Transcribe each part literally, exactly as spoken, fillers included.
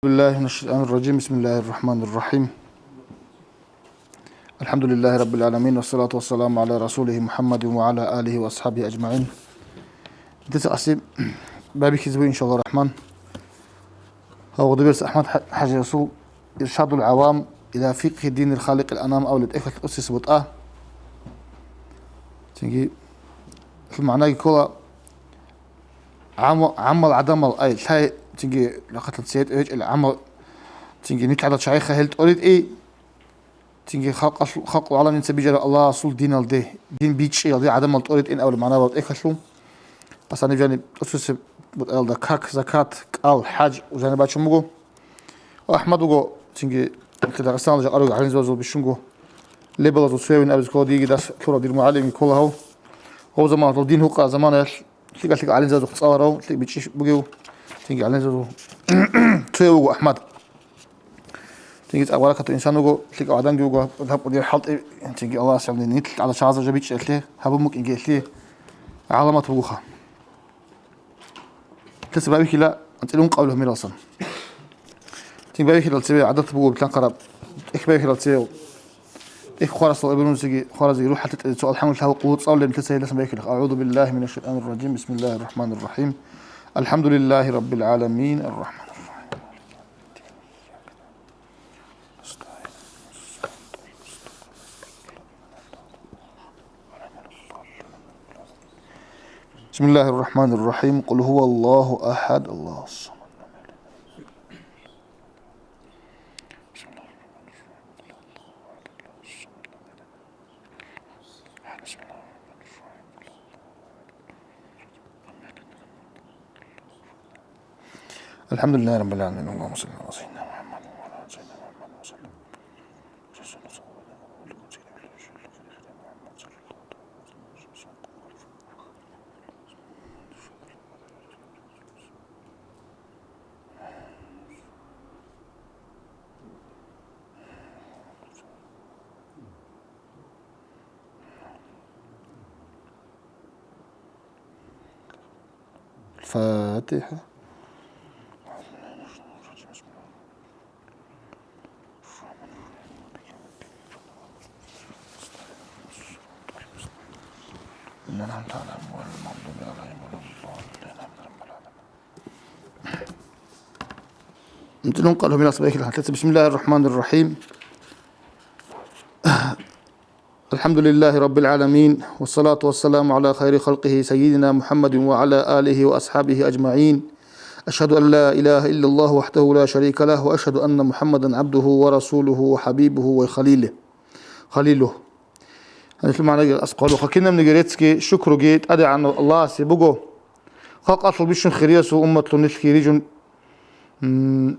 بالله من الشيطان الرجيم. بسم الله الرحمن الرحيم. الحمد لله رب العالمين، والصلاة والسلام على رسوله محمد وعلى آله وأصحابه أجمعين. Дица аси бабихьизабу, иншалла рахман. Гьав гъудаберс АхӀмад хӀа-, ХӀажи Расул, «Иршадул гӀавам иля фикъхӀи динил халикъил анам» абулеб тӀехьалъ тӀоцес бутӀа. Цинги, гьел магӀнаги ккола, гӀамма-, гӀаммал гӀадамал, ай, лъай, цинги, рахъалъан цере тӀеречӀел гӀаммал, цинги, нилъ гӀадал чагӀиха гьел тӀоритӀи, цинги, халкъалъ-, халкъул гӀаламица бижараб Аллагьасул диналде, дин бичӀчӀиялде гӀадамал тӀоритӀин абулеб магӀна букӀа тӀехьалъул. Аса гьаниб жаниб тӀоцесеб бутӀаялда как, закат, кӀал, хӀаж жаниб бачун буго. АхӀмад вуго, цинги, Дагъистаналда жакъа ругел гӀалимзабазул бищунго лебалазул цоявин абизе ккола, диеги дас ккурав дир мугӀалимги ккола гьав. Гьав заманалъул дин гьукъа заманаялъ лъикӀа-лъикӀа гӀалимзабазухъ цӀаларав, лъикӀ бичӀчӀи бугев, цинги гӀалимзабазул цояв вуго АхӀмад. Цинги цӀакъ баракатав инсан вуго, лъикӀав гӀадамги вуго, лъабкъо дир хӀалтӀи, цинги Аллагьас гьаниб нилъ гӀадал чагӀазда жо бичӀчӀиялъе, гьабун букӀинги гьелъие гӀаламат бугоха. Лъица байбихьила анцӀила ункъабилеб гьумералсан. Цин байбихьилал цеве гӀадат буго билълъанхъараб. ТӀехь байбихьилал цеве. ТӀехь хварасал эбелунзиги, хваразиги рухӀалъи тӀеде цо алхӀамдулиллагь гьабун къулгьу цӀалулеб лъица гьеласан байбихьила. أعوذ بالله من الشيطان الرجيم. بسم الله الرحمن الرحيم. الحمد لله رب العالمين. الرحمن الرحيم. بسم الله الرحمن الرحيم. قل هو الله أحد، الله الصمد. الحمد لله رب العالمين. اللهم صل على سيدنا محمد وعلى آل سيدنا محمد وسلم. الفاتحة. بسم الله الرحمن الرحيم. الحمد لله رب العالمين، والصلاة والسلام على خير خلقه سيدنا محمد وعلى آله وأصحابه أجمعين. أشهد أن لا إله إلا الله وحده لا شريك له، وأشهد أن محمدا عبده ورسوله وحبيبه وخليله. خليله. Гьаниб магӀнаги аскӀ гьабуха. Кинабниги реццги шукруги ТӀадегӀанав Аллагьасе буго. Халкъалъул бищун хириясул умматлъун нилъги рижун, м,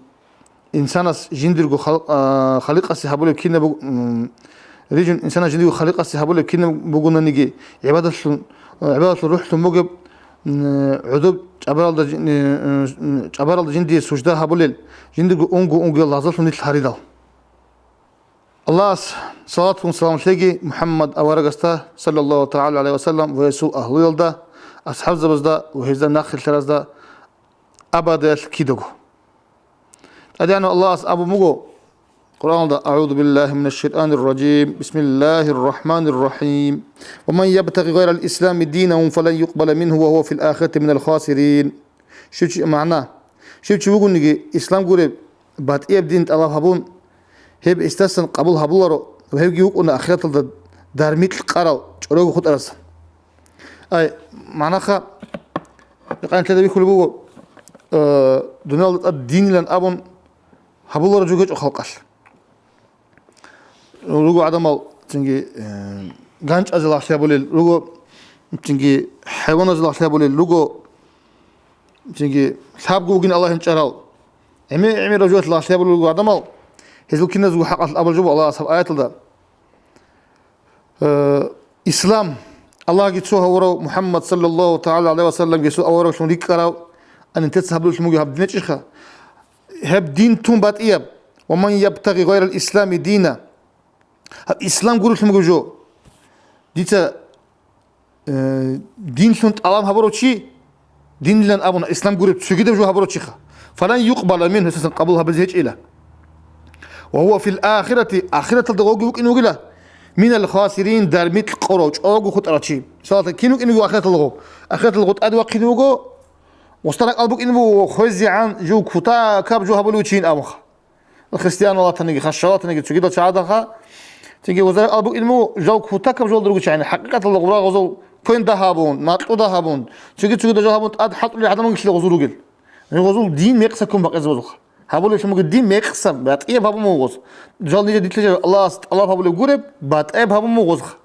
инсанас жиндирго хал-, а, халикъасе гьабулеб кинаб буг-, м, рижун инсанас жиндирго халикъасе гьабулеб кинаб бугонаниги, гӀибадалъун, а, гӀибадалъул рухӀлъун бугеб, м, гӀодоб чӀабаралда жин-, э, э, чӀабаралда жиндие сужда гьабулел, жиндирго унго-унгоял лагъзаллъун нилъ гьаридал. Аллагьас салатун салам лъеги МухӀаммад аварагасда, саллаллагьу тагӀала гӀалайгьи ва саллам, ва гьесул агьлуялда, асхӀабзабазда ва гьезда нахъе лъаразда абадиялъ кидаго. ТӀадегӀанав Аллагьас абун буго Къуръаналда: أعوذ بالله من الشيطان الرجيم. بسم الله الرحمن الرحيم. ومن يبتغ غير الإسلام دينا فلن يقبل منه وهو في الآخرة من الخاسرين. Щив чи, магӀна, щив чи вугониги ислам гуреб батӀияб дин тӀалаб гьабун, гьеб гьесдасан къабул гьабуларо ва гьевги вукӀуна ахираталда дармикь къарал чӀорого хутӀарасан. Ай, магӀнаха, бикъанилъеда бихьулеб буго, э, дуниялда тӀад динилан абун гьабуларо жо гьечӀо халкъалъ. Руго гӀадамал цинги, э, ганчӀазе лагълъи гьабулел руго, цинги хӀайваназе лагълъи гьабулел руго, цинги лъабго бугин Аллагьин чӀарал. ГӀемер-гӀемерал жоялъ лагълъи гьабулел руго гӀадамал, гьезул киназего хӀакъалъ абулеб жо буго Аллагьас гьаб аяталда. Э, ислам, Аллагьги цо гьавурав МухӀаммад, саллаллагьу тагӀала гӀалайгьи ва саллам, гьесул авараглъун рикӀкӀарав, анинтеца гьабулелъун бугеб гьаб дин гьечӀищха? Гьеб дин тун батӀияб, ومن يبتغ غير الإسلام دينا. Гьаб ислам гурелъун бугеб жо. Дица, э, динлъун тӀалаб гьабурав чи, динилан абуна, ислам гуреб цогидаб жо гьабурав чиха. Фалан юкъбала мин, гьесасан къабул гьабизе гьечӀила. Ва гьува фил ахирати, ахираталда гъоги вукӀин вугила, минал хасирин, дармил къорав, чӀого хутӀарав чи. Мисалалда, кин вукӀин вуго ахираталда гъов? Ахираталда гъов тӀаде вахъин вуго, гъосда ракӀал букӀин буго, хвезегӀан жив кутакаб жо гьабулев чи ин абунха. Христиан ватаниги, хашал ватаниги, цогидал чагӀаданха, цинги гъозда ракӀал букӀин буго, жал кутакаб жолда ругел чагӀи, хӀакъикъаталда гъура гъозул квен дагьабун, макьу дагьабун, цоги-цогидал жал гьабун тӀад хӀалтӀулел гӀадамал гьелъие гъозул ругел. Гъозул дин мекъса ккун бакъизе бозухъ. Гьабулеблъун буго дин мекъса, батӀияб гьабун буго гъоз. Жал нижер дитлъе жал Аллагьас тӀалаб гьабулеб гуреб, батӀияб гьабун буго гъозухъ.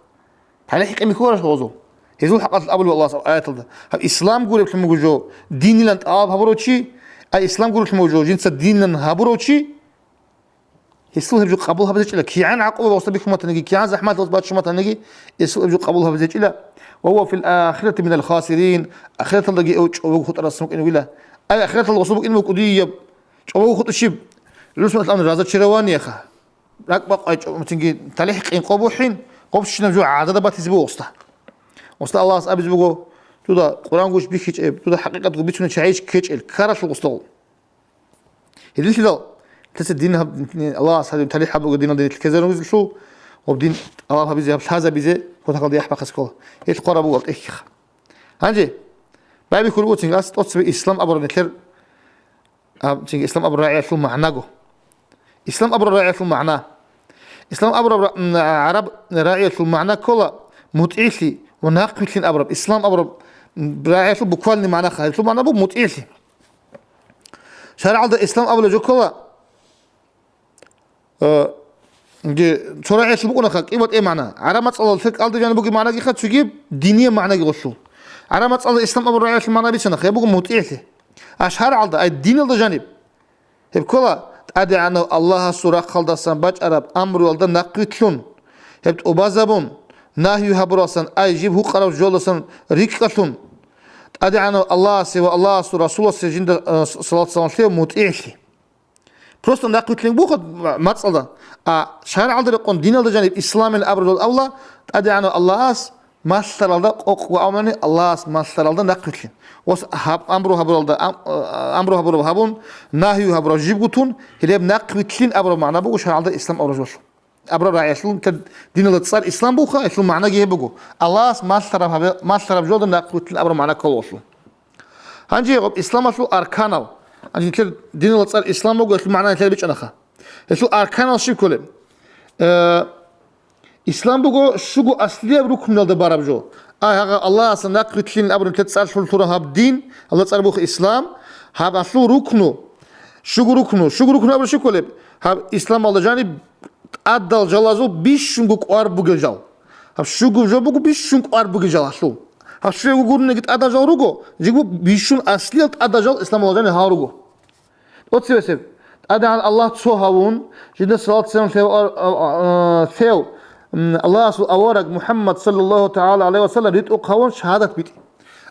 ТалихӀ къимихьулараш гъозул. Гьезул хӀакъалъулъ абулеб Аллагьас аяталда: «Гьаб ислам гуреблъун буго жо динилан тӀалаб гьабурав чи, ай ислам гуреблъун буго жо жинца динилан гьабурав чи». Гьесул гьеб жо къабул гьабизечӀила, кигӀан гӀакъуба гъосда бихьун батаниги, кигӀан захӀмат гъос баччун батаниги, гьесул гьеб жо къабул гьабизечӀила. Ва гьува фил ахирати минал хасирин, ахираталдаги гьев чӀобого хутӀарасун вукӀин вугила. Ай, ахираталда гъосул букӀин буго кӀудияб, чӀобого хутӀучи, русмалъан разочарованиеха. РакӀбакъ гьечӀо, мутинги талихӀ къинкъо бухӀин, гъобщинаб жо гӀадада батизе буго гъосда. Гъосда Аллагьас абизе буго, дуда Къуран гуч бихьичӀеб, дуда хӀакъикъатго бицунеб чагӀи ккечӀел, ккаралъул гъосда. Гьединлъидал, лъица дин гьаб-, Аллагьас гьадин талихӀ гьабуго динал дин лъикезарунизлъул, гъоб дин тӀалаб гьабизе, гьаб лъазабизе, кутакалда яхӀ бахъизе ккола. Гьел хъвараб буго алтӀехьиха. Гьанже, байбихьулеб буцин, ас тӀоцебе ислам абураб нилъер, аб-, цинги ислам абураб рагӀиялъул магӀнаго. Ислам абураб рагӀиялъул магӀна. Ислам абураб ра-, м, гӀараб рагӀиялъул магӀна ккола мутӀигӀлъи ва нахъвилълъин абураб. Ислам абураб, м, рагӀиялъул буквальный магӀнаха. Гьелъул магӀна буго мутӀигӀлъи. ШаргӀалда ислам абулеб жо ккола, э, ге, цо рагӀиялъул букӀунаха кӀиба-тӀе магӀна. ГӀараб мацӀалда кӀалдиб жаниб бугеб магӀнагиха цоги динияб магӀнаги гъолъул. ГӀараб мацӀалда ислам абураб рагӀиялъул магӀна бицанаха, гьеб буго мутӀигӀлъи. А шаргӀалда, ай диналда жаниб, гьеб ккола ТӀадегӀанав Аллагьасул рахъалдасан бачӀараб амруялда нахъвилълъун, гьеб тӀубазабун, нагью гьабуралсан, ай жиб гьукъараб жолдасан рикӀкӀалъун, ТӀадегӀанав Аллагьасе ва Аллагьасул Расуласе жинда, э, с-, салат-салам лъев мутӀигӀлъи. Просто нахъвилълъин буго мацӀалда, а шаргӀалда рекъон диналда жаниб исламил абралул авла ТӀадегӀанав Аллагьас малъаралда къокъго авнани, Аллагьас малъаралда нахъвилълъин. Ва гьаб амру гьабуралда ам-, амру гьабураб гьабун, нагью гьабураб жибго тун, гьелеб нахъвилълъин абураб магӀна буго шаргӀалда ислам абураб жолъул. Абураб рагӀиялъул нилъер диналда цӀар ислам бугоха, гьелъул магӀнаги гьеб буго. Аллагьас малъараб гьабе-, малъараб жолда нахъвилълъин абураб магӀна ккола гъолъул. Гьанже гьеб исламалъул арканал, гьанже нилъер диналда цӀар ислам буго, гьелъул магӀна нилъер бичӀчӀанаха. Гьелъул арканал щиб кколеб? Э, Ислам буго щуго аслияб рукнуялда бараб жо. Ай, гьагъа Аллагьасда нахъвилълъин абураб нилъер цӀар лъур-, лъураб гьаб дин, Аллагь цӀар буго ислам, гьаб гьалъул рукну, щуго рукну, щуго рукну абураб щиб кколеб? Гьаб исламалда жаниб тӀадал жалазул бищунго кӀвар бугел жал. Гьаб щуго жо буго бищун кӀвар бугел жал гьалъул. Гьаб щуго гурониги тӀадал жал руго, жиго бищун аслиял тӀадал жал исламалда жаниб гьал руго. ТӀоцебесеб, ТӀадегӀан Аллагь цо гьавун, жинда салат-салам лъев, а, а, а, лъев, м, Аллагьасул авараг МухӀаммад саллаллагьу тагӀала гӀалайгьи ва саллам ритӀухъ гьавун шагьадат битӀи.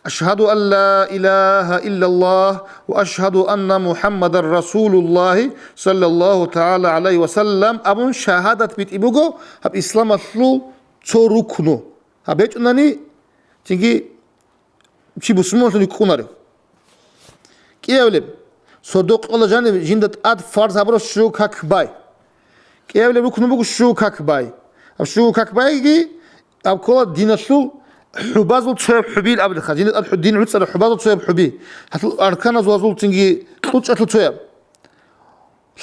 Ашгьаду ан ла илагьа иллаллагь ва ашгьаду анна МухӀаммадан расулуллагьи саллаллагьу тагӀала гӀалайгьи ва саллам абун шагьадат битӀи буго гьаб исламалъул цо рукну. Гьаб бечӀунани, цинги чи бусурманлъун рикӀкӀунарев. КӀиабилеб, сордо-къоялда жаниб жинда тӀад фарз гьабураб щуго как бай. КӀиабилеб рукну буго щуго как бай. Гьаб щуго как байги, гьаб ккола диналъул хӀубазул цояб хӀуби абулебха. Жинда тӀад хӀу-, дин гӀуцӀараб хӀубазул цояб хӀуби. Гьалъул арканазул гьазул цинги кьучӀалъул цояб.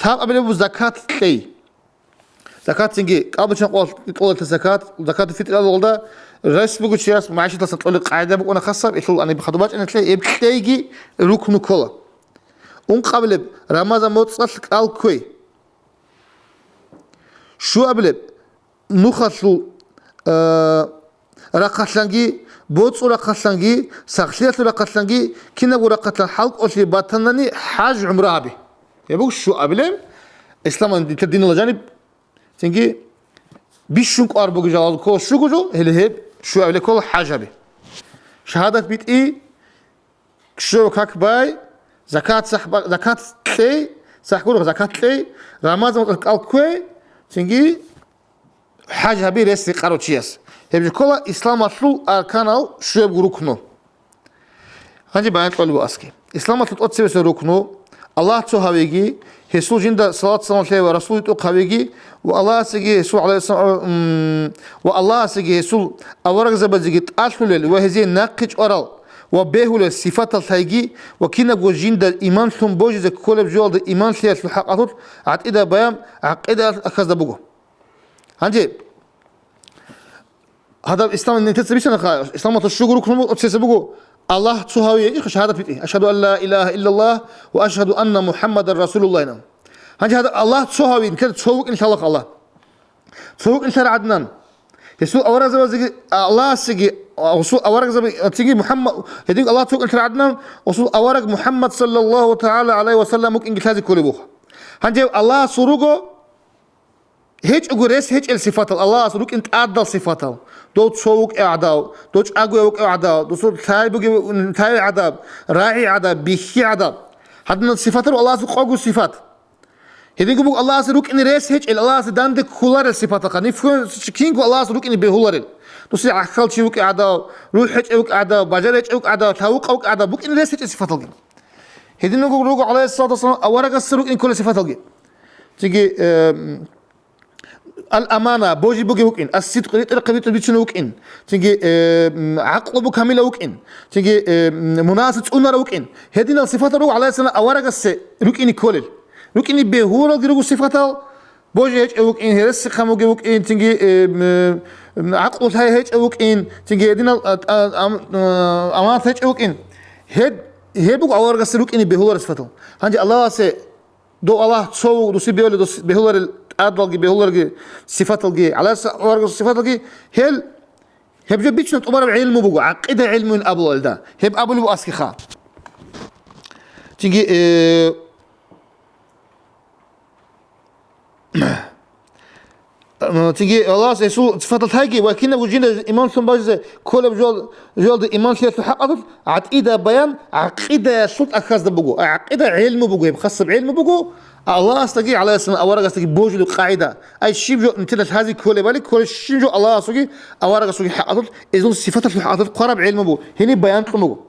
Лъабабилеб буго закат кьей. Закат цинги кӀалбичӀчӀан къо-, кьолелъа закат, закатул фитӀр абулда, рес буго чияс магӀишаталъан кьолеб къагӀида букӀуна хасаб, гьелъул гьаниб хадуб бачӀанитлъи, гьеб кьейги рукну ккола. Ункъабилеб, Рамазан моцӀалъ кӀал кквей. Щуабилеб, нухалъул, а, рахъалъанги, боцӀул рахъалъанги, сахлъиялъул рахъалъанги, кинабго рахъалъан хӀалкӀолъи батанани хӀаж-гӀумра гьабе. Гьеб буго щуабилеб, исламалъ диналда жаниб Цинги бищун кӀвар бугел жал ккола щуго жо, гьеле гьеб щуабилеб ккола хӀаж гьаби. Шагьадат битӀи, щуго как бай, закат сахба-, закат кьей, сахгурухъ закат кьей, Рамазан моцӀалъ кӀал кквей, цинги хӀаж гьаби рес рекъарав чияс. Гьеб жо ккола исламалъул арканал щуябго рукну. Гьанже баян кьолеб буго аски. Исламалъул тӀоцебесеб рукну, Аллагь цо гьавиги, гьесул жинда салат-салам лъе ва Расул ритӀухъ гьавиги, ва Аллагьасеги гьесул гӀалайгьиссалам, м, ва Аллагьасеги гьесул аварагзабазеги тӀалъулел ва гьезие нахъе чӀварал ва бегьулел сифатал лъайги ва кинабго жинда иман лъун божизе кколеб жоялда иман лъиялъул хӀакъалъулъ гӀатӀида баян гӀакъидаялъул ахазда буго. Гьанже гьадаб ислам нилъеца бицанаха, исламалда щуго рукну цеса буго, Аллагь цо гьавиги шагьадат битӀи. Ашгьаду ан ла илагьа иллаллагь ва ашгьаду анна МухӀаммадан расулуллагь ина. Гьанже гьадаб Аллагь цо гьави, нилъер цо вукӀин лъалаха Аллагь. Цо вукӀин лъара гӀаднан. Гьесул аварагзабазеги, Аллагьасеги, гьесул аварагзаби, цинги МухӀаммад, гьедин Аллагь цо вукӀин лъара гӀаднан, гьесул авараг МухӀаммад саллаллагьу тагӀала гӀалайгьи ва саллам вукӀинги лъазе кколеб буха. Гьанже Аллагьасул руго, гьечӀого рес гьечӀел сифатал, Аллагьас рукӀин тӀадал сифатал. Дов цо вукӀев гӀадав, дов чӀаго вукӀев гӀадав, досул лъай бугев, лъай гӀадаб, рагӀи гӀадаб, бихьи гӀадаб. Гьадинал сифатал Аллагьас къого сифат. Гьединго буго Аллагьас рукӀине рес гьечӀел, Аллагьас данде кколарел сифатал ханиф, кинго Аллагьас рукӀине бегьуларел. Досул гӀахьал чи вукӀев гӀадав, рухӀ гьечӀев вукӀев гӀадав, бажар гьечӀев вукӀев гӀадав, лъавукъав вукӀев гӀадав, букӀине рес гьечӀел сифаталги. Гьединго руго гӀалайгьиссалату вассалам аварагасда рукӀине кколел сифаталги. Цинги, э, Ал-амана, божи бугев вукӀин, ас-сидкъ, ритӀухъ битӀун бицунев вукӀин, цинги, э, м, гӀакълу бу камилав вукӀин, цинги, э, м, мунагьасе цӀунарав вукӀин. Гьединал сифатал руго гӀалайгьиссалам аварагасе рукӀине кколел. РукӀине бегьуларалги руго сифатал, божи гьечӀев вукӀин, гьересихъан бугев вукӀин, цинги, э, м, э, м, гӀакълу лъай гьечӀев вукӀин, цинги гьединал, а, а, ам-, а, аманат гьечӀев вукӀин. Гьеб, гьеб буго аварагасе рукӀине бегьуларел сифатал. Гьанже Аллагьасе Дов Аллагь цо вуго, досие бегьулел, дос-, бегьуларел тӀадалги, бегьуларги сифаталги, гӀалас-, варгас сифаталги, гьел, гьеб жо бицун тӀубараб гӀилму буго, гӀакъида гӀилмуин абулелда. Гьеб абулеб аскиха. Цинги, э, Цинги Аллагьас гьесул сифатал лъайги ва кинабго жинда иман лъун бажизе кколеб жол-, жолда иман лъиялъул хӀакъалъулъ гӀатӀида баян гӀакъидаялъул тӀахьазда буго. Ай, гӀакъида гӀелму буго, гьеб хасаб гӀелму буго, Аллагьасдаги гӀалайгьиссалам аварагасдаги божулеб къагӀида. Ай, щиб жо нилъеда лъазе кколебали кколеб щиб жо Аллагьасулги аварагасулги хӀакъалъулъ, гьезул сифаталъул хӀакъалъулъ хъвараб гӀелму буго, гьениб баян кьун буго.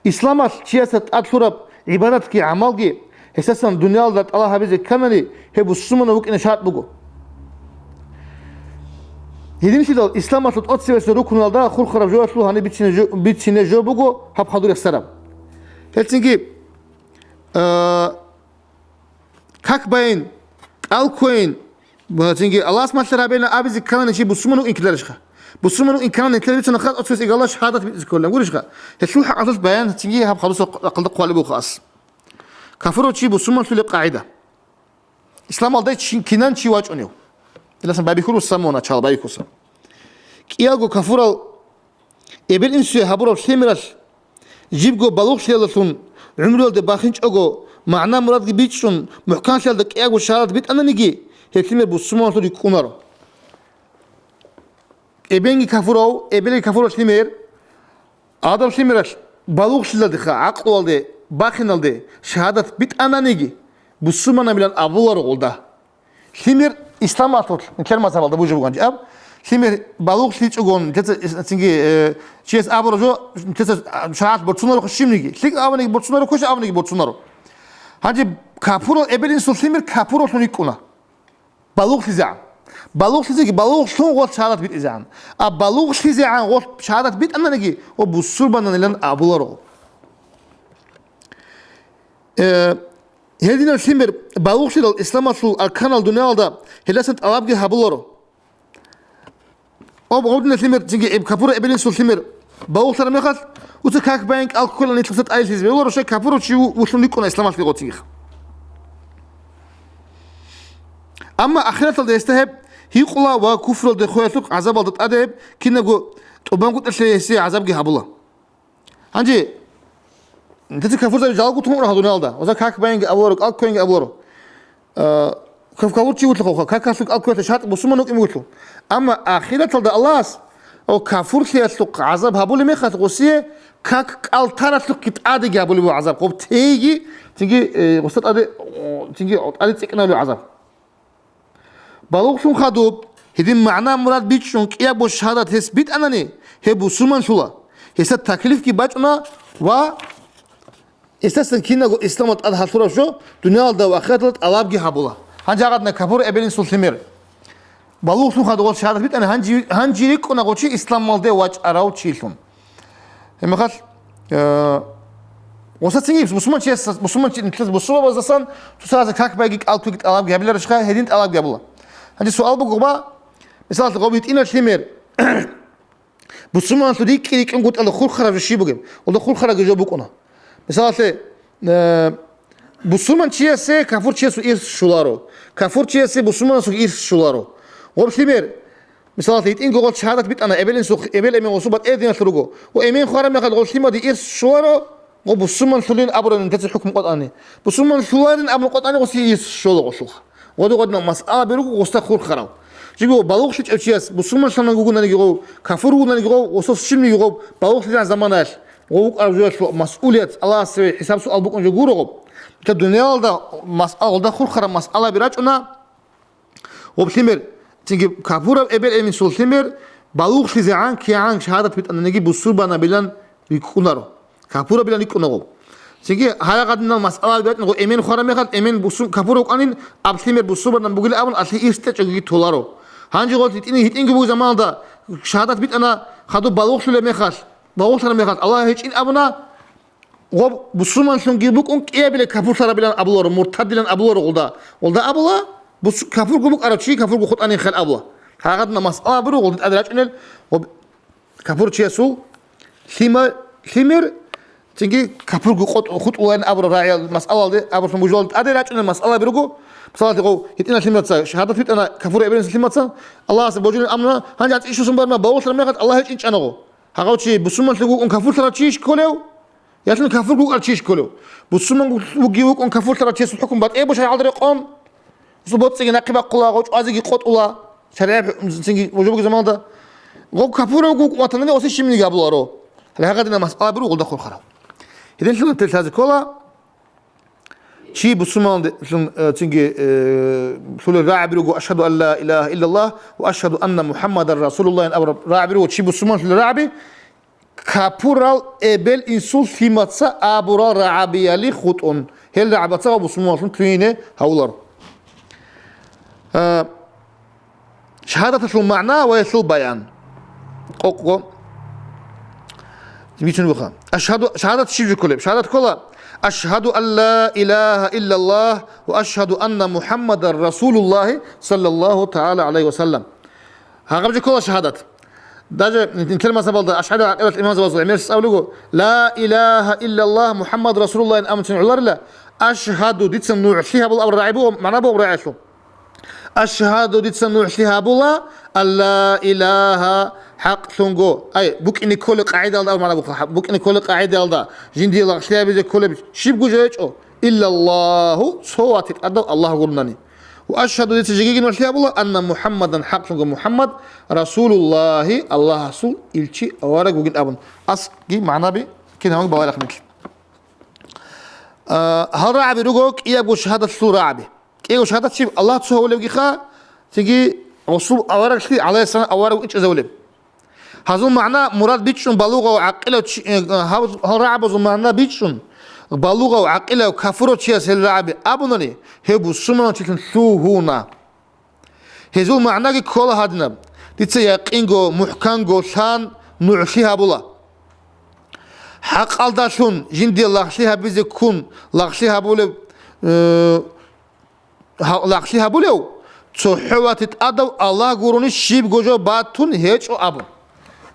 Исламалъ чиясда тӀад лъураб гӀибадатги гӀамалги гьесасан дуниялалда тӀалаб гьабизе кканани, гьеб бусурманав вукӀине шартӀ буго. Гьединлъидал исламалъул тӀоцебесеб рукнулалда хурхараб жоялъул гьаниб бицине жо, бицине жо буго гьаб хадур рехсараб. Гьелцинги, а, Как байин, кӀал кквейин, ва цинги Аллагьас малъа гьабейилан абизе кканани чи бусурман вукӀин ккеларищха? Бусурман вукӀин кканани нилъер бицуна хатӀ оцуяс игалда шагьадат битӀизе кколилан гурищха? Гьелъул хӀакъалъулъ баян цинги гьаб хадусал акъалда хъвалеб буго ас. Кафурав чи бусурманлъулеб къагӀида. Исламалда чи, кинан чи вачӀунев? Иласан байбихьулев самого начала байбихьуса. КӀиялго кафурал Эбел-инсуе гьабураб лъимералъ жибго балугълъиялдалъун гӀумруялде бахинчӀого, магӀна-мурадги бичӀчӀун, мухӀканлъиялда кӀиябго шагьадат битӀананиги, гьеб лъимер бусурманлъун рикӀкӀунаро. Эбенги кафурав, эбелги кафурав лъимер, гьадаб лъимералъ балугълъиялдеха, гӀакълуялде, бахиналде шагьадат битӀананиги, бусурманабилан абуларо гъолда. Лъимер исламалъулъ, нилъер мазгьабалда бужи буган аб, лъимер балугълъичӀогон, нилъеца ис-, цинги, э, чияс абура жо, нилъеца шагьат борцунаро щибниги. ЛъикӀ абуниги борцунаро, квеш абуниги борцунаро. Гьанже капурал эбел-инсул лъимер капураллъун рикӀкӀуна. БалугълъизегӀан. Балугълъизеги, балугълъун гъолъ шагьадат битӀизегӀан. А балугълъизегӀан гъолъ шагьадат битӀананиги, ва бусурбананилан абуларо. Э, Гьединаб лъимер балугълъидал исламалъул арканал дуниялалда гьелдасан тӀалабги гьабуларо. Об гьединаб лъимер цинги эб капура эбел-инсул лъимер балугълъараб мехалъ, уца как байин кӀал кквелан нилъ уца тӀайлъизе бегьуларо, щай капурав чи ву-, вулъун рикӀкӀуна исламалъе гъоцинги. Амма ахираталда гьесда гьеб гьикъула ва куфралде хвеялъухъ гӀазабалда тӀаде гьеб кинабго тӀубангутӀалъе гьесие гӀазабги гьабула. Гьанже, нилъеца кафурзаби жалго тун гьал дуниялда. Оза как байинги абуларо, кӀал кквейинги абуларо. Э, каф-, кафур чи вутлъухъа, какалъур кӀал кквелъа шартӀ бусурман вукӀин вутлъу. Амма ахираталда Аллагьас, о, кафурлъиялъухъ гӀазаб гьабулеб мехалъ гъосие как кӀал таралъухъги тӀадеги гьабулеб буго гӀазаб. Гъоб тейги, цинги, э, гъосда тӀаде, о, цинги тӀаде цӀикӀкӀиналев гӀазаб. Балугълъун хадуб, гьедин магӀна-мурад бичӀчӀун кӀиябго шагьадат гьес битӀанани, гьеб бусурманлъула. Гьесда таклифги бачӀуна ва Эсасан киналго исламалда тӀад гьалъураб жо, дуниялалда ва ахираталда тӀалабги гьабула. Гьанже гьагъадина капур эбел-инсул лъимер. Балугълъун хадур гъол шагьадат битӀани, гьанжи-, гьанжи рикӀкӀуна гъо чи исламалде вачӀарав чилъун. Гьебмехалъ, э, гъосацинги бусурманчияс, бусурманчи-, нилъер бусурбабаздасан цоцазда как байги кӀалтуги тӀалабги гьабиларищха, гьедин тӀалабги гьабула. Гьанже суал буго, гъоба, мисалалъе, гъоб гьитӀинаб лъимер, бусурманлъун рикӀкӀи-рикӀкӀунгутӀала хурхараб жо щиб бугеб? Гъолда хурхарабги жо букӀуна. Мисалалъе, э, бусурманчиясе кафурчиясул ирс щоларо, кафурчиясе бусурманасул ирс щоларо. Гъоб лъимер, мисалалъе, гьитӀинго гъол шагьадат битӀана, эбел-инсул, эбел-эмен гъосул батӀияб диналъ руго. Ва эмен хвараб мехалъ гъол лъимаде ирс щоларо, гъо бусурманлъулин абураб нилъеца хӀукму къотӀани. Бусурманлъуларин абун къотӀани гъосие ирс щола гъолъулха. Гъодин гъодинал масъалаби руго гъосда хурхарал. Жиго балугълъичӀев чияс бусурманлъанан вугонаниги гъов, кафур вугонаниги гъов, гъосул щибниги гъов, балугълъизегӀан заманаялъ, гъов вукӀараб жоялъул масъулият Аллагьасе хӀисаб-суал букӀун жо гуро гъоб. Нилъер дуниялалда масъала, гъолда хурхараб масъалаби рачӀуна, гъоб лъимер, цинги кафураб эбел-эменсул лъимер, балугълъизегӀан кигӀан шагьадат битӀананиги бусурбанабилан рикӀкӀунаро. Капурабилан рикӀкӀуна гъоб. Цинги гьарагъадинал масъалаби бачӀун гъо эмен хвараб мехалъ, эмен бусу-, капур вукӀанин, аб лъимер бусурбанан бугилан абун, алъи ирс тӀечӀогиги толаро. Гьанже гъо гьитӀин-, гьитӀинги буго заманалда шагьадат битӀана хадуб балугълъулеб мехалъ, балугълъараб мехалъ, Аллагь гьечӀин абуна, гъоб бусурманлъунги букӀун кӀиабиле капурлъарабилан абуларо, муртадилан абуларо гъолда. Гъолда абула, бусу-, капурго букӀарав чи капурго хутӀанин хел абула. Гьагъадна масъала буро гъолда тӀаде рачӀунел, гъоб капурчиясул лъима-, лъимер, цинги капурго къотӀ-, хутӀулаин абураб рагӀиял масъалалде абурлъун бужалда тӀаде рачӀунел масъалаби руго. Мисалалъе, гъов гьитӀинал лъимаца шагьадат битӀана капур эбел-инсул лъимаца, Аллагьасе божулин амруна, гьанже анцӀила щусун барма, бавулъараб мехалъ Аллагь гьечӀин чӀана гъо. Гьагъав чи бусурманлъи вукӀун кафурлъарав чийищ кколев? Ялъун кафурго вукӀарав чийищ кколев? Бусурман вуги вукӀун кафурлъарав чиясул хӀукму батӀияб буго шаригӀалда рекъон? Гъусул боцӀиги нахъе бахъула, гъо чӀвазеги къотӀула, шаригӀат хӀу-, цинги гъожобги заманалда. Гъо кафурав вукӀун ватанали оси щибниги абуларо. Гьагъадина масъала буро гъолда хурхарав. Гьединлъун телъазе ккола, чи бусурманлъун, э, цинги, э, лъулел рагӀаби руго, «Ашгьаду ан ла илагьа иллаллагь ва ашгьаду анна МухӀаммадан расулуллагь», – абураб рагӀаби руго, чи бусурманлъулел рагӀаби, капурал эбел-инсул лъимаца абурал рагӀабияли хутӀун, гьел рагӀабаца гъо бусурманлъун лъугьине гьавулар. Э, Шагьадаталъул магӀна ва гьелъул баян. Къокъго. Бицунеб буха. Ашгьаду, шагьадат щиб жо кколеб? Шагьадат ккола: «Ашгьаду ан ла илагьа иллаллагь ва ашгьаду анна МухӀаммадан расулуллагь, саллаллагьу тагӀала гӀалайгьи ва саллам». Гьагъаб жо ккола шагьадат. Даже нилъер мазгьабалда ашгӀари гӀакъидалъ имамзабазул гӀемерисез абулего: «Ла илагьа иллаллагь, МухӀаммад расулуллагь», – ин абунцин гӀоларила, «Ашгьаду», дица нугӀлъи гьабула абураб рагӀи буго, магӀна буго абураб рагӀиялъул. «Ашгьаду», дица нугӀлъи гьабула, «Алла илагьа», хӀакълъунго, ай, букӀине кколеб къагӀидалда абураб магӀна буго, букӀине кколеб къагӀидалда, жиндие лагълъи гьабизе кколеб щибго жо гьечӀо, «иллаллагьу», цо ватикь тӀадав Аллагь гурони. «Ва ашгьаду», дица жеги нугӀлъи гьабула, «анна МухӀаммадан», хӀакълъунго МухӀаммад, «расулуллагьи», Аллагьасул илчи, авараг вугин абун. Асги магӀнаби кинабго балагье рахъинилъ. А, гьал рагӀаби руго кӀиябго шагьадаталъул рагӀаби. КӀиго шагьадат щиб? Аллагь цо гьавулевгиха, цинги Расул авараглъи, гӀалайгьиссалам, авараг вукӀинчӀезавулеб. Гьазул магӀна мурад бичӀчӀун балугъав гӀакъилав чи-, э, гьав-, гьал рагӀабазул магӀна бичӀчӀун балугъав гӀакъилав кафурав чияс гьел рагӀаби абунани, гьев бусурманав чилъун лъугьуна. Гьезул магӀнаги ккола гьадинаб: дица якъинго, мухӀканго лъан нугӀлъи гьабула. ХӀакъалдалъун жиндие лагълъи гьабизе ккун лагълъи гьабулев, э, гьа-, лагълъи гьабулев, цохӀо ватикь тӀадав Аллагь гурони щибго жо батун гьечӀо абун.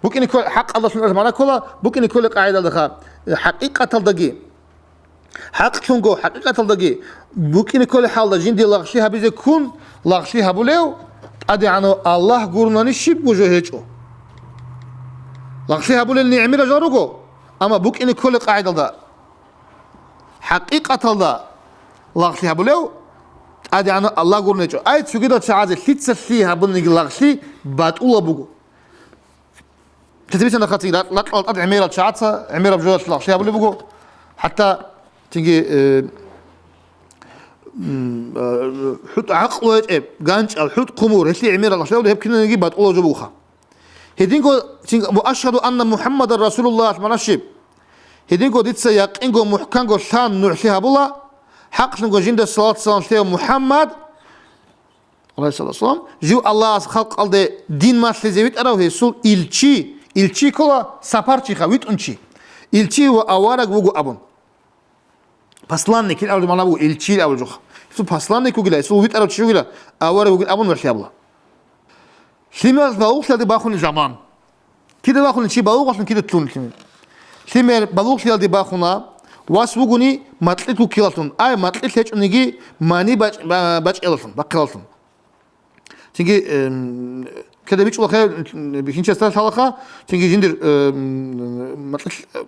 БукӀине кколеб, хӀакъалдалъун абураб магӀна ккола, букӀине кколеб къагӀидалдаха, хӀакъикъаталдаги, хӀакълъунго, хӀакъикъаталдаги, букӀине кколеб хӀалда жиндие лагълъи гьабизе ккун, лагълъи гьабулев, ТӀадегӀанав Аллагь гурони щибго жо гьечӀо. Лагълъи гьабулел нигӀмира жал руго, амма букӀине кколеб къагӀидалда, хӀакъикъаталда лагълъи гьабулев ТӀадегӀанав Аллагь гурони гьечӀо. Ай, цогидал чагӀазе лъица лъи гьабунаниги лагълъи батӀулаб буго. Лъица бицана хъацӀи, ла-, лакьал тӀад гӀемерал чагӀаца гӀемераб жоялъ лагълъи гьабулеб буго. ХӀатта цинги, э, м, э, хӀутӀ гӀакълу гьечӀеб, ганчӀал, хӀутӀ хъумур, гьелъие гӀемерал лагълъи гьабулеб, гьеб кинаниги батӀулаб жо бугоха. Гьединго цин, «Ва ашгьаду анна МухӀаммадан расулуллагь» магӀна щиб? Гьединго дица якъинго мухӀканго лъан нугӀлъи гьабула, хӀакълъунго жинда салат-салам лъеяв МухӀаммад, гӀалайгьиссалату вассалам, жив Аллагьас халкъалде дин малъизе витӀарав гьесул илчи, илчи ккола сапарчиха, витӀун чи, илчи ва авараг вуго абун. Посланник ил абулеб магӀна буго, илчи ил абулеб жо. Гьесул посланник вугила, гьесул витӀарав чи вугила, авараг вугила абун нугӀлъи гьабула. Лъимер балугълъиялде бахунеб заман. Кида бахуна чи балугълъун, кида лъугьун лъимер. Лъимер балугълъиялде бахуна, вас вугони макьилъ вуккиялдалъун, ай, макьилъ гьечӀониги мани бач-, ба-, бачӀиялдалъун, бахъиялдалъун. Цинги, эм, кида бичӀчӀулахъе, бихьинчиясда лъалаха, цинги жиндир, эм, макьилъ, э,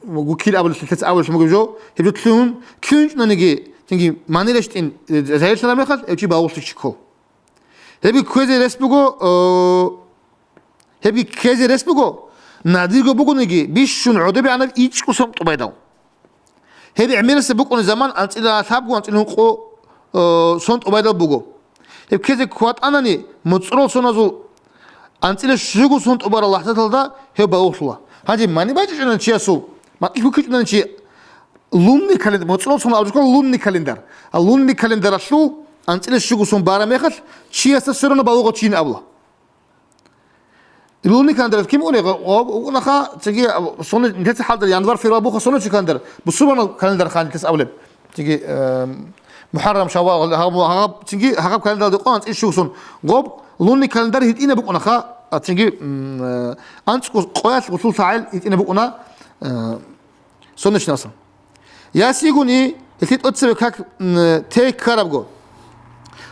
вуккил абулелъ лъеца абулелъ мугеб жо, гьеб жо лъугьун, лъугьинчӀониги, цинги мани рещтӀин, э, загьирлъараб мехалъ, гьев чи балугълъи чи ккол. Гьебги кквезе рес буго, о, гьебги ккезе рес буго, надирго бугониги, бищун гӀодобегӀанаб ичӀго сон тӀубайдал. Гьеб гӀемерисеб букӀунеб заман анцӀила лъабго, анцӀила ункъо, о, сон тӀубайдал буго. Гьеб ккезе ккватӀанани, моцӀрол соназул анцӀила щуго сон тӀубарал лахӀзаталда гьев балугълъула. Гьанже мани бачӀичӀони чиясул, макьилъ вуккичӀони чи, лунный календар, моцӀрол сон абулеб жо лунный календар. А лунный календаралъул анцӀила щуго сон бараб мехалъ, чиясда все равно балугъав чи абула. Лунный календаралъ кин уни, гъо-, гъо-, унаха, цинги, а, сони, нилъеца хӀалдар январь, февраль буха соничи календар, бусурманал календар ха нилъеца абулеб. Цинги, эм, МухӀаррам, Шаввал, гьаб-, гьаб-, цинги гьагъаб календаралда къо анцӀила щуго сон. Гъоб лунный календар гьитӀинаб букӀунаха, а, цинги, м, э, анцӀго къоялъ гъусул лъагӀел гьитӀинаб букӀуна, э, Сонечный асан. Ясигуни, гьелъи тӀоцебе как, м, те ккарабго.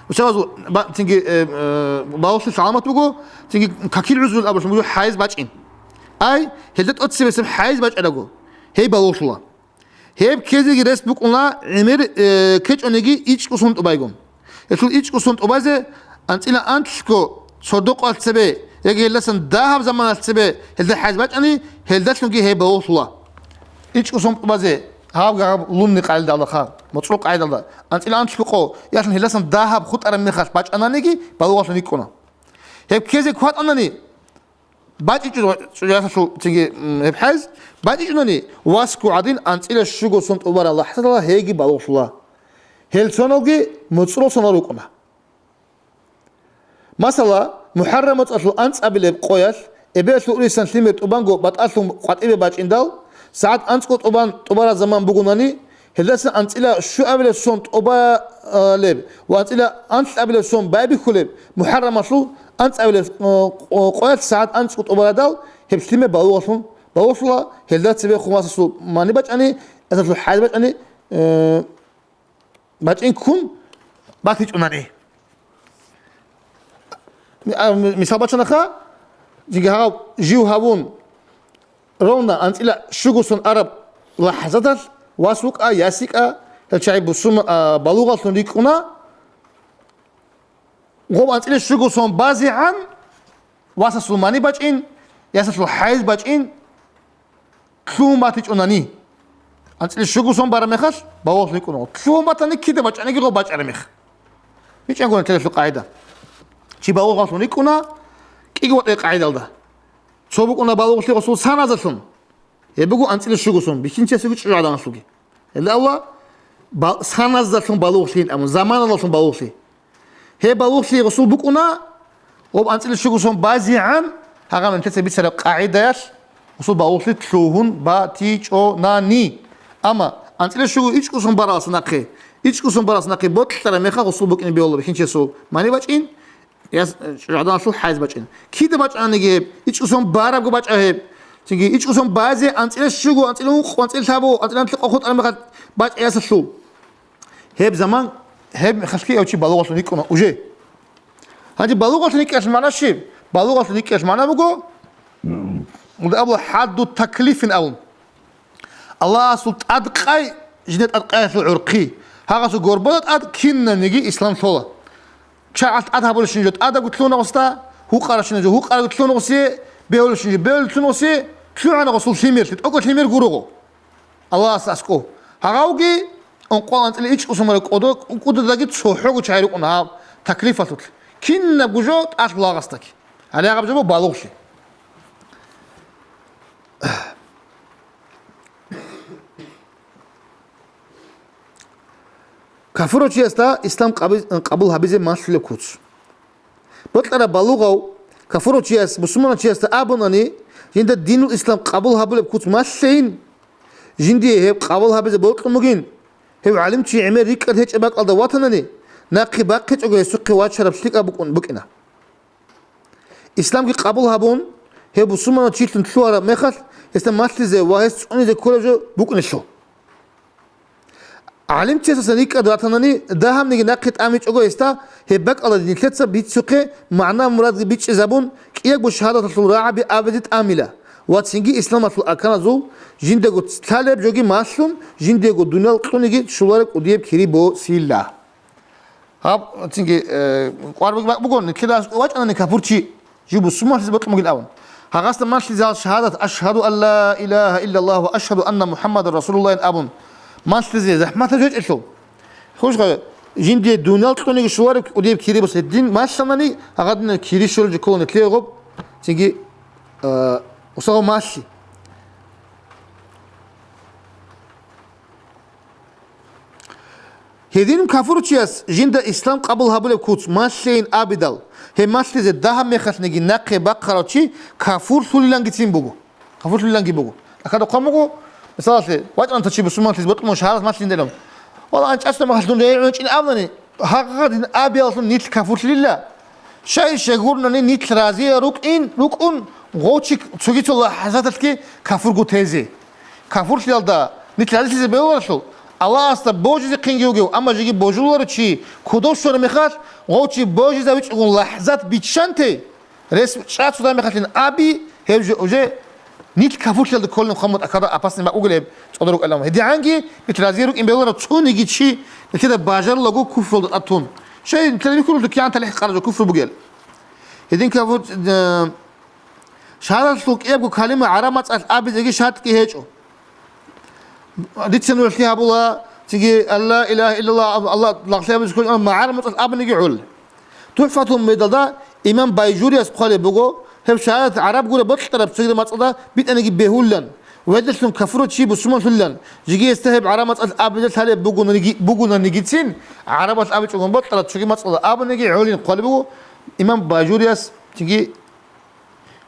Учабазул ба-, цинги, э, э, балугълъи гӀаламат буго, цинги какил гӀузрул абулъун буго хӀайз бачӀин. Ай, гьелда тӀоцебесеб хӀайз бачӀарабго, гьей балугълъула. Гьеб ккезеги рес букӀуна гӀемер, э, ккечӀониги ичӀго сон тӀубайгун. Гьелъул ичӀго сон тӀубазе анцӀила анлъго сордо-къоялъ цебе яги гьелдасан дагьаб заманалъ цебе гьелда хӀайз бачӀани, гьелдалъунги гьеб балугълъула. ИчӀго сон тӀубазе гьаб-гьаб лунный къайдалда, моцӀрол къайдалда, анцӀила анлъго къо, ялъун гьелдасан дагьаб хутӀараб мехалъ бачӀананиги, балугълъун йикӀкӀуна. Гьеб ккезе ккватӀанани, бачӀичӀо-, чӀужалъул цинги, м, гьеб хӀайз, бачӀичӀунани, васго гӀадин анцӀила щуго сон тӀубараб лахӀзаталда гьейги балугълъула. Гьел соналги моцӀрол сонал рукӀуна. Масала, МухӀаррам моцӀалъул анцӀабилеб къоялъ, эбелалъул урисан лъимер тӀубанго батӀалъун къватӀибе бачӀиндал, сагӀат анцӀго тӀубан тӀубараб заман бугонани, гьелдасан анцӀила щуабилеб сон тӀубалеб ва анцӀила анлъабилеб сон байбихьулеб МухӀаррамалъул анцӀабилеб, э, къо-, къоялъ сагӀат анцӀго тӀубарадал гьеб лъимер балугълъун балугълъула, гьелда цебехун васасул мани бачӀани, ясалъул хӀайз бачӀани, э, бачӀин ккун батичӀунани. А, м-, мисал бачанаха, жиги гьав жив гьавун, ровно анцӀила щуго сон араб лахӀзаталъ вас вукӀа, яс йикӀа, гьел чагӀи бусурма-, а, балугълъун рикӀкӀуна, гъоб анцӀила щуго сон базегӀан, васасул мани бачӀин, ясалъул хӀайз бачӀин, лъугьун батичӀунани. АнцӀила щуго сон бараб мехалъ, балугълъун йикӀкӀуна. Лъугьун батани, кида бачӀаниги гъоб бачӀараб мех. БичӀчӀангуна телалъул къагӀида. Чи балугълъун йикӀкӀуна, кӀиго ватӀай къагӀидалда. Цо букӀуна балугълъи гъосул саназалъун. Гьеб буго анцӀила щуго сон, бихьинчиясеги чӀужугӀаданалъулги. Гьелда Аллагь ба-, саназдалъун балугълъи, амма заманалдалъун балугълъи. Гьеб балугълъи гъусул букӀуна, гъоб анцӀила щуго сон базегӀан, гьагъа нилъеца бицараб къагӀидаялъ гъусул балугълъи лъугьун батичӀонани. Амма анцӀила щуго ичӀго сон баралас нахъе, ичӀго сон баралас нахъе бокьараб мехалъ гъусул букӀине бегьула бихьинчиясул мани бачӀин, яс-, чӀужугӀаданалъул хӀайз бачӀин. Кида бачӀаниги гьеб, ичӀго сон барабго бачӀа гьеб. Цинги ичӀго сон базе анцӀила щуго, анцӀила ункъо, анцӀила лъабго, анцӀила анлъго къо хутӀараб мехалъ бачӀа ясалъул. Гьеб заман, гьеб мехалъги гьев чи балугълъун йикӀкӀуна уже. Гьанже балугълъун йикӀкӀиялъул магӀна щиб? Балугълъун йикӀкӀиялъул магӀна буго, абула хӀадду таклифин абун. Аллагьасул тӀадкъай, жинда тӀадкъаялъул гӀурхъи. Гьагъасул горбода тӀад кинабниги ислам лъола. ЧагӀалъ тӀад гьабулебщин жо тӀадабго лъугьуна гъосда, гьукъарабщин жо гьукъарабго лъугьуна гъосие, бегьулебщин жо бегьулеб лъугьуна гъосие, лъугӀана гъосул лъимерлъи, тӀокӀаб лъимер гуро гъо. Аллагьасда аскӀов. Гьагъавги ункъоялда анцӀила ичӀго сон бараб кӀодо, кӀудадаги цохӀого чагӀи рукӀуна гьаб таклифалъулъ. Кинабго жо тӀад лагъасдаги. Гьале гьаб жо буго балугълъи. Кафурав чиясда ислам къаби-, къабул гьабизе малъулеб куц. Бокьараб балугъав кафурав чияс мусулманав чиясда абунани, жинда динул ислам къабул гьабулеб куц малъейин, жиндие гьеб къабул гьабизе бокьун бугин, гьев гӀалимчи гӀемер рикӀкӀад гьечӀеб бакӀалда ватанани, нахъе бахъичӀого гьесухъе вачараб лъикӀаб букӀун букӀина. Исламги къабул гьабун, гьев бусурманав чилъун лъугьараб мехалъ, гьесда малъизе ва гьес цӀунизе кколеб жо букӀунелъул. ГӀалимчиясдасан рикӀкӀад ратанани, дагьабниги нахъе тӀамичӀого гьесда, гьеб бакӀалда нилъеца бицухъе магӀна-мурадги бичӀчӀизабун, кӀиябго шагьадаталъул рагӀаби абизе тӀамила ва цинги исламалъул арканазул жиндаго лъалеб жоги малъун, жиндиего дуниял кьуниги щолареб кӀудияб кири босила. Гьаб, цинги, э, кӀвар бакӀ буго, нилъеда аскӀов вачӀанани капурчи, жив бусурманлъизе бокьун бугин абун. Гьагъасда малъизе гьал шагьадат, «Ашгьаду ан ла илагьа иллаллагь ва ашгьаду анна МухӀаммадан расулуллагьин» абун, малъизе захӀматаб гьечӀелъул. Хушха, жиндие дуниял кьуниги щолареб кӀудияб кири босила. Гьедин малъанани, гьагъадинаб кири щолеб жо ккола нилъее гъоб, цинги, э, усагъо малъи. Гьедин кафурчияс жинда ислам къабул гьабулеб куц малъейин абидал, гьеб малъизе дагьаб мехалъниги нахъе бахъарав чи кафурлъулилангицин буго. Кафурлъулиланги буго. Ахада хъван буго, мисалалъе, вачӀанта чи бусурманлъизе бокьун шагьадат малъиндилан. Вала, анчӀаста махалъ дун регӀунчӀин абуни, гьагъадин абиялъун нилъ кафурлъила. Щай щегурнани нилъ разия рукӀин, рукӀун, гъов чи цогицо лахӀзаталъги кафурго тезе. Кафурлъиялда нилъ разилъизе бегьуларелъул, Аллагьасда божизехъинги вугев, амма жеги божуларо чи кодов щвараб мехалъ, гъов чи божизавичӀогун лахӀзат биччанте, рес чӀа цо мехалъин аби, гьев жо уже нилъ кафурлъиялда кколин хъван буго, ахада опасный бакӀ бугел гьеб цӀодор рукӀалан. ГьедигӀанги нилъ разия рукӀин бегьуларо цониги чи нилъеда бажарулаго куфралда тӀад тун. Щай нилъеда бихьулелъул кигӀан талихӀ къараб жо куфр бугел. Гьедин кафур, э, Шагьадалъул кӀиябго калима гӀараб мацӀалъ абизеги шартӀги гьечӀо. Дица нуж лъи гьабула, цинги «Ла илагьа иллаллагь», Аллагь лагълъи абизе кколин, амма гӀараб мацӀалъ абуниги гӀоло. ТухӀфатул Муридалда имам Байжурияс хъвалеб буго, гьеб шагьадат гӀараб гуреб бокьараб цогидаб мацӀалда битӀаниги бегьулилан, гӀедалъун кафурав чи бусурманлъулилан, жеги гьесда гьеб гӀараб мацӀалъ абизе лъалеб бугонаниги-, бугонаниги-, цин, гӀарабалъ абичӀогун бокьараб цоги мацӀалда абуниги гӀолин хъвалеб буго имам Байжурияс, цинги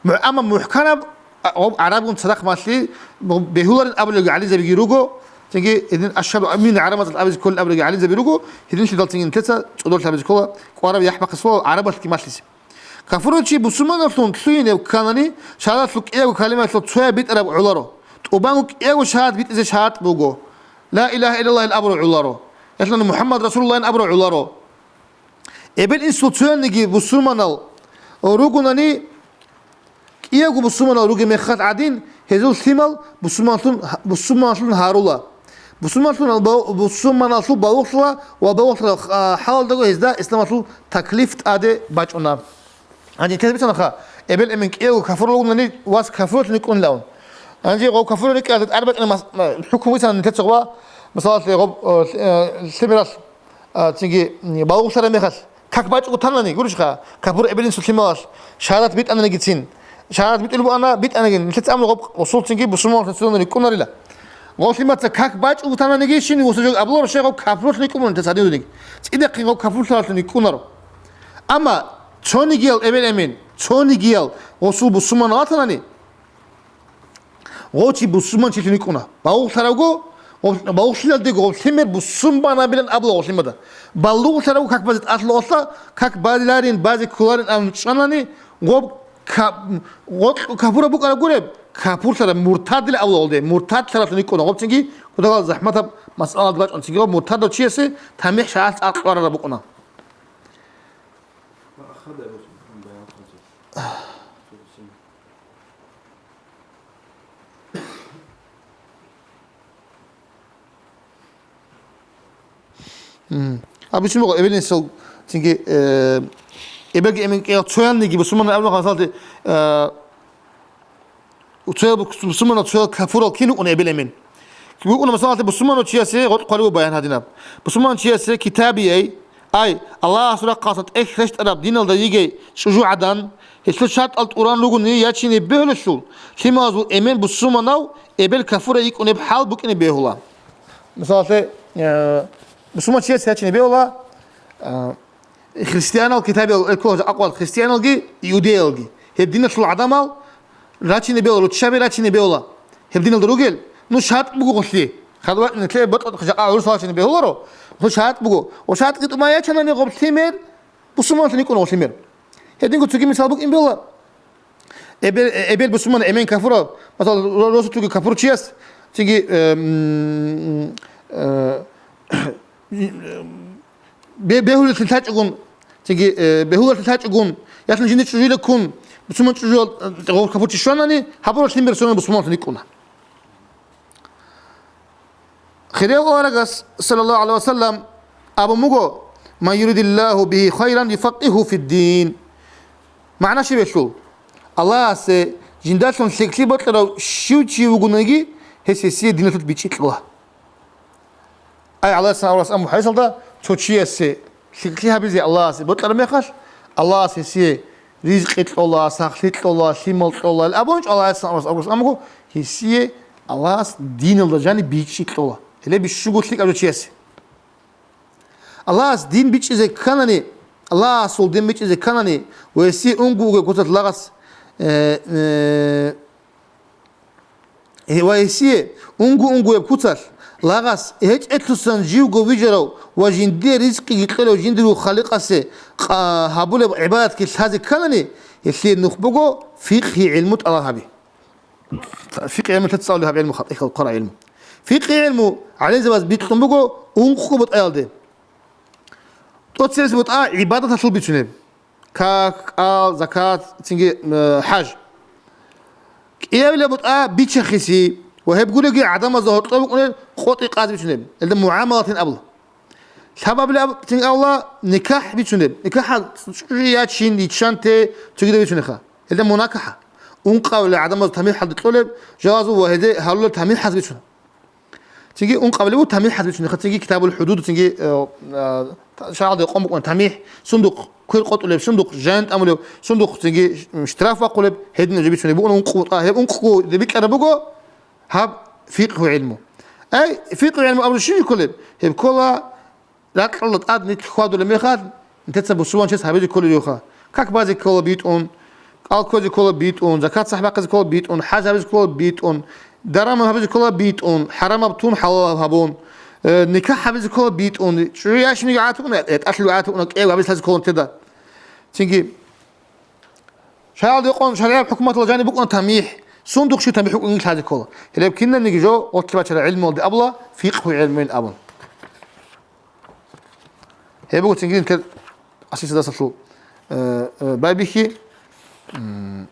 МухӀ-, амма мухӀканаб, а, гъоб гӀарабгун цадахъ малъи, бегьуларин абулелги гӀалимзабиги руго, цинги гьедин «Ашгьаду амин» гӀараб мацӀалъ абизе кколин абулелги гӀалимзаби руго, гьединлъидал цинги нилъеца цӀодорлъи абизе ккола, кӀвараб яхӀ бахъе сола гӀарабалъги малъизе. Кафурав чи бусурманалъун лъугьинев кканани, шагьадалъул кӀиябго калимаялъул цояб битӀараб гӀоларо. ТӀубанго кӀиябго шагьадат битӀизе шартӀ буго. «Ла илагьа иллаллагь» абураб гӀоларо. Яхълъана «МухӀаммад расулуллагьин» абураб гӀоларо. Эбел-инсул цояниги бусурманал ругонани, кӀиявго бусурманал ругеб мехалъ гӀадин, гьезул лъимал бусурманалъун, бусурманалъун гьарула. Бусурманалъун ба-, бусурманалъул балугълъула ва балугълъараб, а, хӀалалдаго гьезда исламалъул таклиф тӀаде бачӀуна. Гьанже нилъеца бицанаха, эбел-эмен кӀиявго кафурал ругонани, вас кафуралъун рикӀкӀунилан. Гьанже гъов кафурал рикӀкӀалда тӀад бачӀунеб мас-, ма-, хӀукму бицана нилъеца гъова, масалалъе, гъоб, э, лъ-, э, лъимералъ, а, цинги, м, балугълъараб мехалъ, как бачӀого танани, гурищха, капур эбел-инсул лъималалъ шагьадат битӀананигицин. Шагьадат битӀулеб бугони, битӀанаги, нилъеца амру гъоб, гъосул цинги бусурманалъун цӀунун рикӀкӀунарила. Гъов лъимаца как бачӀого тананиги, щиб гъосул жо абуларо, щай гъов капурлъун рикӀкӀун бугин, нилъеца гьадин рудинги. ЦӀидахъин гъов капурлъаралъун рикӀкӀунаро. Амма цонигиял эбел-эмен, цонигиял гъосул бусурманал ватанани, гъов чи бусурманчилъун рикӀкӀуна. Балугълъарабго, гъоб-, балугълъиялдего гъоб лъимер бусурманабилан абула гъоб лъимада. Балугълъарабго как базе тӀалъула гъолъа, как баларин, базе кколарин абун чӀванани, гъоб ка-, гъо-, капураб букӀараб гуреб, капурлъараб, муртадила абула гъолде, муртадлъаралъун рикӀкӀуна гъоб цинги, кутакал захӀматаб масъалалда бачӀун цинги гъоб муртадав чиясе тамихӀ шагьадат цӀакъ кьварараб букӀуна. М. Абу Симбал эбел-инсул цинги, э, эбелги эмен кӀиял цоянниги бусурманал абуна хасалти, э, цоял бу-, бусурманал цоял кафурал кин вукӀуна эбел-эмен? ВукӀуна, масалалъе, бусурманав чиясе гъоркь хъвалев баян гьадинаб. Бусурманав чиясе китабияй, ай, Аллагьасул рахъалъан тӀехь рещтӀараб диналда йигей чӀужугӀадан, гьелъул шартӀал тӀуран ругони ячине бегьулелъул, лъималазул эмен бусурманав эбел кафурай йикӀунеб хӀал букӀине бегьула. Масалалъе, э, Мусулман чияс ячине бегьула, а, христианал китабиял, э, ккола акъвал христианалги, иудеялги. Гьеб диналъул гӀадамал рачине бегьула, руччаби рачине бегьула. Гьеб диналда ругел, ну, шартӀ буго гъолъи. Хадур вачӀине лъе батӀа жакъа гӀурус вачине бегьуларо, ну, шартӀ буго. Ва шартӀги тӀума ячанани гъоб лъимер, бусурманлъун йикӀуна гъоб лъимер. Гьединго цоги мисал букӀин бегьула. Эбел, эбел бусурман, эмен кафурав, масала, ро-, росулъги кафурчияс, цинги, э, м, э, бе-, бегьулелъин лъачӀогун, цинги, э, бегьулелъин лъачӀогун, ялъун жинда чӀужуйилаккун, бусурман чӀужуял, э, гъов кафурчи щванани, гьабуралъин берсонан бусурманлъун йикӀуна. Хирияв аварагас, саллаллагьу гӀалайгьи ва саллам, абун буго: «Ман юридиллагьу бигьи хайран юфаккигьу фиддин». МагӀна щиб гьелъул? Аллагьасе жиндалъун лъикӀлъи бокьарав щив чи вугониги, гьес гьесие диналъулъ бичӀчӀи кьола. Ай, Аллагьасул аварагас абун буго хӀадисалда, цо чиясе лъикӀлъи гьабизе Аллагьасе бокьараб мехалъ, Аллагьас гьесие ризкъи кьола, сахлъи кьола, лъимал кьола. АбунчӀо Аллагьасул аварагас абун буго, гьесие Аллагьас диналда жаниб бичӀчӀи кьола. Гьеле бищунго лъикӀаб жо чиясе. Аллагьас дин бичӀчӀизе кканани, Аллагьасул дин бичӀчӀизе кканани, ва гьесие унго-унго куцалъ лагъас, э, э, Э, ва гьесие унго-унгояб куцалъ, лагъас гьечӀелъусан живго вижарав ва жиндие ризкъиги кьолев жиндирго Халикъасе къа-, гьабулеб гӀибадатги лъазе кканани, гьелъие нух буго фикъгьи гӀилму тӀалаб гьаби. Фикъгьи гӀилму лъаца цӀалулеб гьаб гӀилму, хал-, ихал хъара гӀилму. Фикъгьи гӀилму гӀалимзабаз бикьун буго ункъго бутӀаялде. ТӀоцебесеб бутӀа гӀибадаталъул бицунеб. Как, кӀал, закат, цинги, э, хӀаж. КӀиабилеб бутӀа бичахиси ва гьеб гуреги гӀадамазда гьоркьоб букӀунеб къотӀи къазе бицунеб, гьелда мугӀамалатин абула. Лъабабилеб цинги абула никахӀ бицунеб. НикахӀал чӀужу ячин, иччанте цогидаб бицунеха. Гьелда мунакахӀа. Ункъабилеб гӀадамазда тамихӀалде кьолеб, жалазул ва гьезде гьарулел тамихӀаз бицуна. Цинги ункъабилеб бу тамихӀаз бицунеха, цинги китабул хӀудуд, цинги, э, э, шагьалда къон букӀун тамихӀ, сундухъ квер къотӀулеб, сундухъ жан тӀамулеб, сундухъ цинги штраф бахъулеб, гьедин жо бицунеб бугун ункъ бутӀа. Гьеб ункъго дебикьараб буго гьаб фикъгьу гӀилму. Ай, фикъгьу гӀилму абураб щиб кколеб? Гьеб ккола ракьалда тӀад нилъ хьвадулеб мехалъ, нилъеца бусурманчияс гьабизе кколеб жоха. Как базе ккола битӀун, кӀал кквезе ккола битӀун, закат сахӀ бахъизе ккола битӀун, хӀаж гьабизе ккола битӀун, дарамал гьабизе ккола битӀун, хӀарамаб тун хӀалалаб гьабун, э, никахӀ гьабизе ккола битӀун, чӀужу яшиниги гӀатӀун, э, этӀалъул гӀатӀун, кӀев гьабизе лъазе ккола нилъеда. Цинги, шагьалда къон шаригӀат хӀукуматалда жаниб букӀуна тамихӀ, сундухъ щив тамихӀ букӀунги лъазе ккола. Гьелеб кинабниги жо гъорлъ бачараб гӀилмуялде абула, фикъгьу гӀилмуян абун. Гьеб буго цинги нилъер асисадасалъул, э, э, байбихьи, м,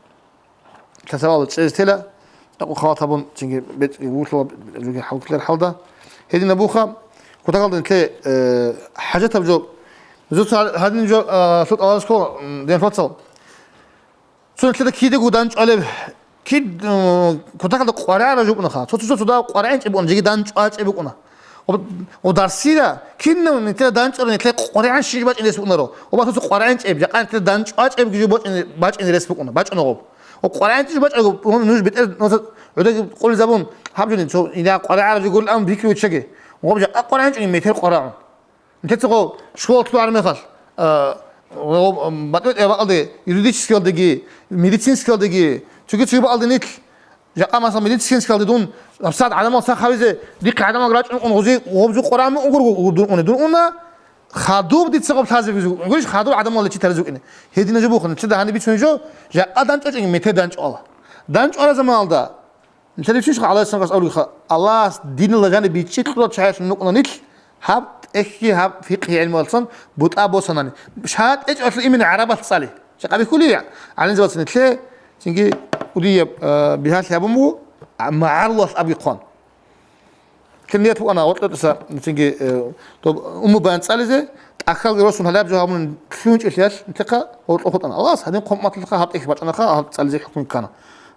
касавала чӀезе тела, чӀакъу халат гьабун, цинги бецӀги вугьлъула, жуги хӀалкулер хӀалда. Гьединаб буха, кутакалда нилъе, э, хӀажатаб жо, жуца гьадин жо, э, лъутӀ аларасго, м, ден фацал. Цо нилъеда кидаго данчӀвалеб, кид, м, кутакалда къваригӀараб жо букӀунаха. Цо-цо-цо цо дагьаб къваригӀинчӀеб букӀуна, жеги данчӀвачӀеб букӀуна. Гъоб-, гъоб дарсида, кинав нилъеда данчӀвараб, нилъее къваригӀан щиж бачӀине рес букӀунаро. Гъоб асуца къваригӀинчӀеб, жакъа нилъеда данчӀвачӀебги жо бачӀине, бачӀине рес букӀуна, бачӀуна гъоб. Гъоб къваригӀинчӀеб бачӀаго, нуж бетӀер, нуж гӀодов къулизабун, гьаб жони, цо, ина къваригӀараб жо гурилан бикри виччаги. Гъоб жакъа къваригӀинчӀони метер къваригӀун. Нилъеца гъо школалъ вагӀараб мехалъ, а, гъо, м, батӀи-батӀи бакӀалде, юридическиялдеги, медицинскиялдеги, цоги-цоги бакӀалде нилъ, жакъа, масала, медицинскиялде дун, гьабсагӀат гӀадамал сах гьавизе, дихъе гӀадамал рачӀун рукъун гъузи, гъобзу къваригӀун мукӀун гургу, дун уна, дун уна, хадуб дица гъоб лъазе вугизе, гурищ, хадуб гӀадамал лечить гьаризе вукӀине. Гьедина жо буха, нилъеда гьаниб бицунеб жо, жакъа данчӀвачӀони мете данчӀвала. ДанчӀвараб заманалда, Нилъер бицунищха гӀалайгьиссаламас абулебха, Аллагьас диналда жаниб бичӀчӀи кьурал чагӀиялъун рукӀуна нилъ, гьаб тӀехьги гьаб фикъгьи гӀилмуялдасан бутӀа босанани. Шагьат тӀечӀолъул имина гӀарабалъ цӀали. Жакъа бихьулищ, гӀалимзабаца нилъее, цинги кӀудияб, э, бигьалъи гьабун буго, а, магӀарулалъ абги хъван. Нилъер ният букӀана гъоркье тӀаса, цинги, э, доб умуму баян цӀализе, тӀахьалги росун гьалаб жо гьабун лъугьинчӀелъиялъ нилъехъа гъоркье хутӀана. Аллагьас гьадин хъван-, хъван-, хъван-, гьаб тӀехь бачӀанаха, гьаб цӀализе хӀукму ккана.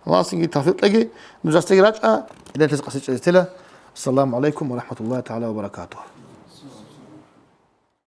Аллагьас цинги тавфикъ кьеги, нужецаги рачӀа, гӀелалъе къасичӀезе тела. Ассаламу гӀалайкум ва рахӀматуллагьи тагӀала ва баракатугьу.